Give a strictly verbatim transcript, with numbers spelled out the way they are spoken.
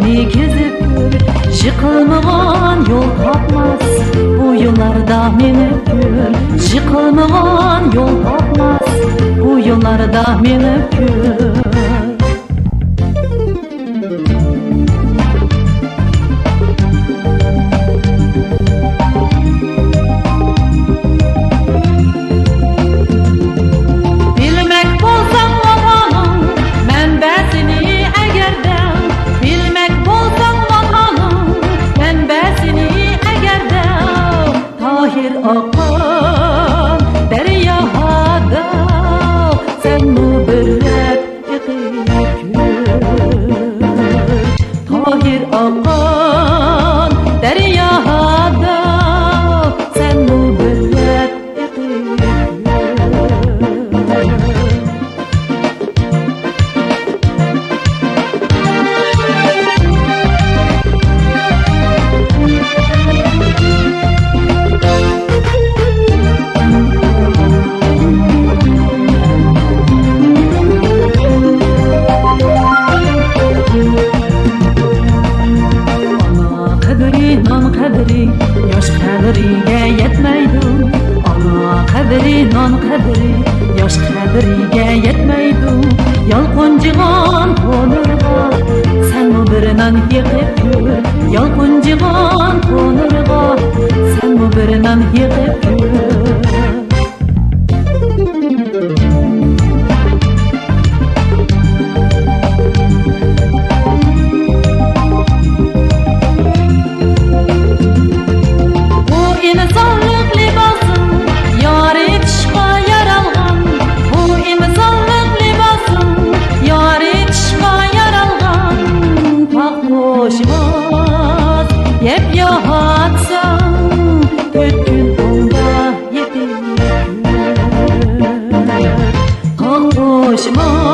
مېنى كېزىپ كۆر، يىقىلمىغان يول تاپماس، بۇ يوللاردا مېڭىپ يۈر. يىقىلمىغان يول تاپماس، بۇ يوللاردا مېڭىپ يۈر. بىلمەك بولساڭ ۋاپانىڭ مەنبەسىنى ئەگەردە، بىلمەك بولساڭ ۋاپانىڭ مەنبەسىنى ئەگەردە، تاھىر ئاققان دەريادا سەنمۇ بىر رەت ئېقىپ كۆر. تاھىر ئاققان دەريادا سەنمۇ بىر رەت ئېقىپ كۆر. ئانا قەدرى، نان قەدرى ياش قەدرىگە يەتمەيدۇ. ئانا قەدرى، نان قەدرى ياش قەدرىگە يەتمەيدۇ. يالقۇنجىغان قونۇرغا سەنمۇ بىر نان يېقىپ كۆر. يالقۇنجىغان قونۇرغا سەنمۇ بىر نان يېقىپ كۆر. بۇ ئىنسانلىق لىباسىڭ يارىتىشقا يارالغان، بۇ ئىنسانلىق لىباسىڭ يارىتىشقا يارالغان. پاق توشىماس يەپ ياھاتساڭ، تۆت كۈن ئوڭدا يېتىپ كۆر. پاق توشىماس